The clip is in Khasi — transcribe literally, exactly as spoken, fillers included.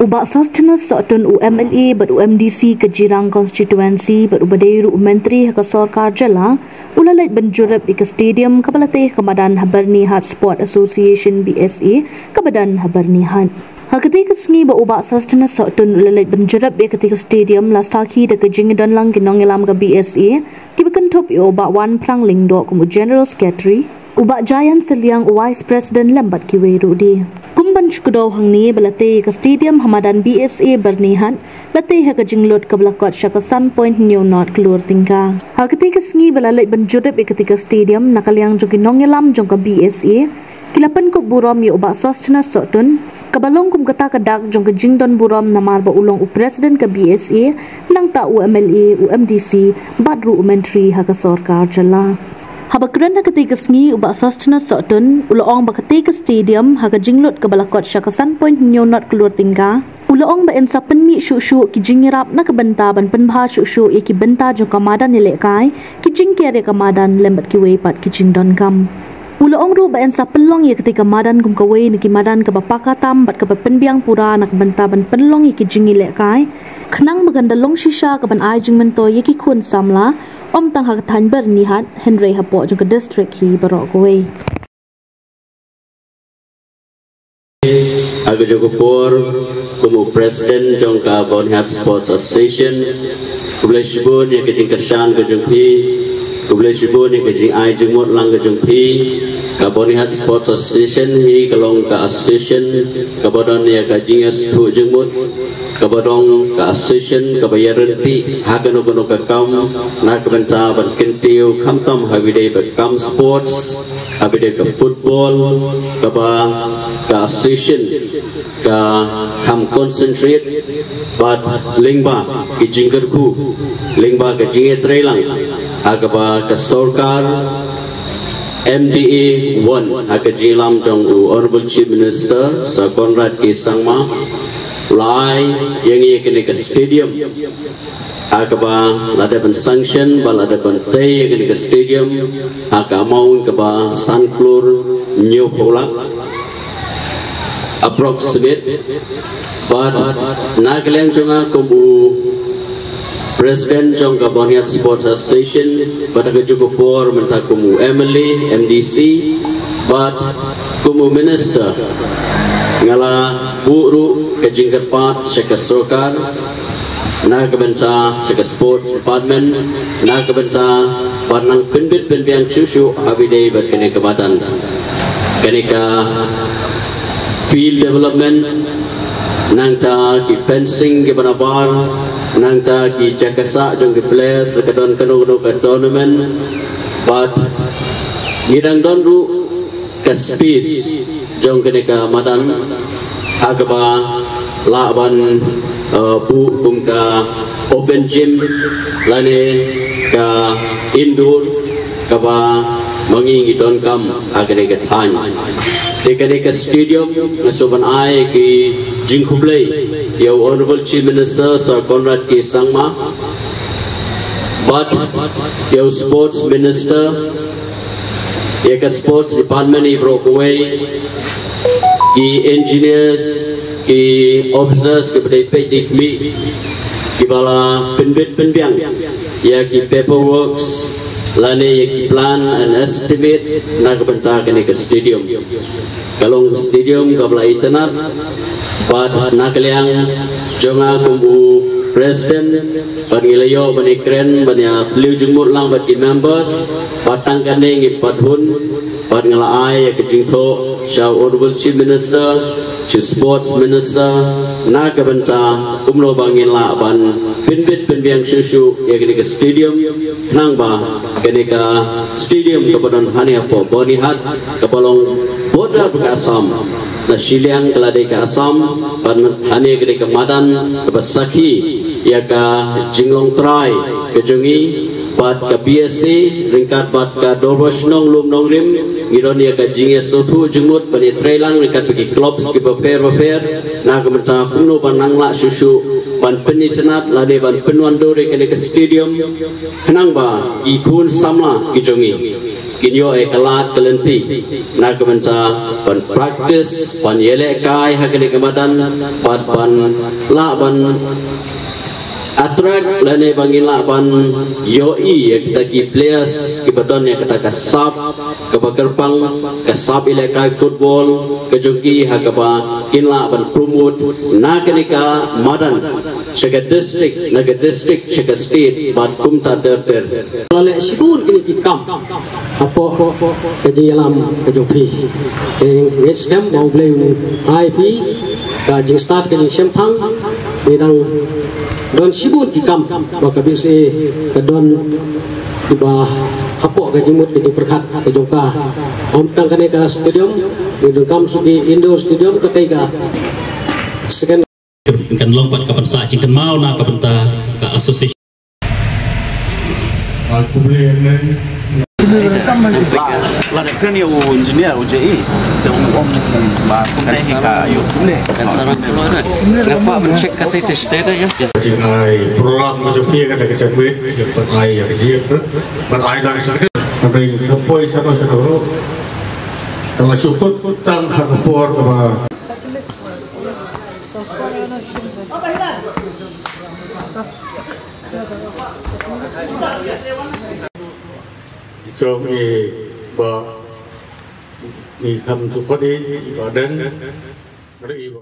U Bah Sosthenes Sohtun, u M L A bad u M D C ka Jirang Constituency bad uba dei ruh u Myntri ha ka Sorkar Jylla, u la leit ban jurip ïa ka stadium kaba la tei ha ka madan ha Byrnihat Sport Association, B S A, kaba don ha Byrnihat. Ha katei ka sngi ba u Bah Sosthenes Sohtun u la leit ban jurip ïa katei ka stadium, la sakhi da ka jingdonlang ki nongïalam ka B S A, kiba kynthup ïa u Bah Wanphrang Lyngdoh kum u General Secretary, u Bah Jayan Sylliang, u Vice President, lem bad kiwei ruh de. Kum ban shu kdew hangne, ba la tei ïa ka stadium ha madan B S A Byrnihat, la tei ha ka jinglut kaba la kot sha ka san point hynñiew nod klur tyngka. Ha katei ka sngi ba la leit ban jurip ïa katei ka stadium, na ka liang jong ki nongïalam jong ka B S A, ki la pynkup burom ïa u Bah Sosthenes Sohtun, kaba long kum kata ka dak jong ka jingdon burom namar ba u long u President ka B S A, nangta u M L A, u M D C, bad ruh u Myntri ha ka Sorkar Jylla. Haba kren ha katei ka sngi, u Bah Sosthenes Sohtun u la ong ba katei ka stadium ha ka jinglut kaba la kot sha ka san point hynñiew nod klur tyngka, u la ong ba yn sa pynmih shuh shuh ki jingïarap na ka bynta ban pynbha shuh shuh ïa ki bynta jong ka madan ïalehkai, ki jingker ïa ka madan lem bad kiwei pat ki jingdonkam. U la ong ruh ba yn sa pynlong ïa katei ka madan kum kawei na ki madan kaba paka tam bad kaba pynbiang pura na ka bynta ban pynlong ïa ki jingïalehkai, khnang ba kan da long shisha kaban ai jingmyntoi ïa ki khun samla, ym tang ha ka thaiñ Byrnihat, hynrei hapoh jong ka district hi baroh kawei. Ha kajuh ka por, kum u President jong ka Byrnihat Sports Association, khublei shibun ïa ka jingkyrshan ka jong phi, khublei shibun ïa ka jingai jingmut lang ka jong phi. Ka Byrnihat Sports Association hi ka long ka association kaba don ïa ka jingïasngewthuh jingmut, kaba don ka association kaba ïaryntih ha kano kano ka kam na ka bynta ban kyntiew, khamtam ha kaba ïadei bad ka kam sports, ha kaba ïadei ka football, kaba ka association ka kham concentrate bad lyngba ki jingkyrkhu, lyngba ka jingïatreilang ha kaba ka sorkar M D A one, ha ka jingïalam jong u Honorable Chief Minister Sir Conrad K Sangma, u la ai ïa ngi ïa kane ka stadium, ha kaba la dep ban sanction bad la dep ban tei ïa kane ka stadium ha ka amount kaba san klur hynñiewphew lak approximate. Bad na ka liang jong nga kum u President jong ka Byrnihat Sports Association, bad ha kajuh ka por mynta kum u M L A, M D C, bad kum u Minister, nga la buh ruh ka jingkyrpad sha ka sorkar, na ka bynta sha ka Sports Department, na ka bynta ban nang pynbit pynbiang shuh shuh ha kaba ïadei bad kane ka madan. Kane ka field development, nangta ki fencing kiba nabar, nangta ki jaka sah jong ki players, ka don kano kano ka tournament, bad ngi dang don ruh ka space jong kane ka madan, ha kaba lah ban, uh, buh kum ka open gym lane ka indoor, kaba ma ngi ngi donkam ha kane ka thaiñ. Te kane ka stadium nga sngewbha ban ai ki jingkhublei ïa u Honorable Chief Minister Sir Conrad K Sangma, bad ïa u Sports Minister, ïa ka Sports Department hi baroh kawei, ki engineers, ki officers kiba dei peit dei khmih, kiba la pynbit pynbiang ïa ki paperworks lane ïa ki plan and estimate na ka bynta kane ka stadium. Ka long ka stadium kaba la itynnad, bad na ka liang jong nga kum u President, bad ngi la ïoh ban ïakren ban ïa plie jingmut lang bad ki members, bad tang kane ngi pat hun, bad nga la ai ïa ka jingthoh sha u Honorable Chief Minister, sha u Sports Minister, na ka bynta kumno ba ngin lah ban pynbit pynbiang shuh shuh ïa kane ka stadium, khnang ba kane ka stadium kaba don hangne hapoh Byrnihat, kaba long border bad ka Assam. Na shiliang ka la dei ka Assam, bad hangne ka dei ka madan kaba sakhi ïa ka jinglong trai ka jong ngi, bad ka B S A ryngkat bad ka Dorbar Shnong Lumnongrim, ngi don ïa ka jingïasngewthuh jingmut ban ïatreilang ryngkat bad ki clubs kiba pher bapher, na ka bynta kumno ban nang lah shuh shuh ban pynitynnad lane ban pynwandur ïa kane ka stadium, khnang ba ki khun samla ki jong ngi Kin ïoh ïa ka lad ka lynti na ka bynta ban practice, ban ïalehkai ha kane ka madan, bad ban lah ban attract lane ba ngin lah ban ïohi ïa kita ki players kiba don ïa kata ka sap kaba kyrpang, ka sap ïalehkai football ka jong ki, ha kaba kin lah ban promote na kane ka madan sha ka district, na ka district sha ka state bad kumta ter ter. La leh shibun kine ki kam hapoh ka jingïalam ka jong phi. Te ngeit skhem ba U Blei un ai phi ka jingstad ka jingshemphang. Ngi dang don shibun ki kam ba ka B C A ka don kiba hapoh ka jingmut ka jingpyrkhat ka jong ka. Ym tang kane ka stadium, ngi donkam shuh ki indoor stadium, ka tei ka second. Kan long pat ka ban sah jingkynmaw na ka bynta ka association. Ai, khublei ïa ngi. La dep kren ïa u engineer, u J E. Te u ong ba kumne hi ka ïoh kumne. Kan sarang keluar, eh. Nga kwah ban check kata te state, eh, ya. Jing ai program ka jong phi ka dei ka jingmut, ïa ban ai ïa ka jingmut, ban ai lang sha ka. Ka dei ka poi sha ka sha ka ro. Ka la shu kut kut tang ha ka por kaba Jong i ba i kham tu khot i ba den. Ada i ba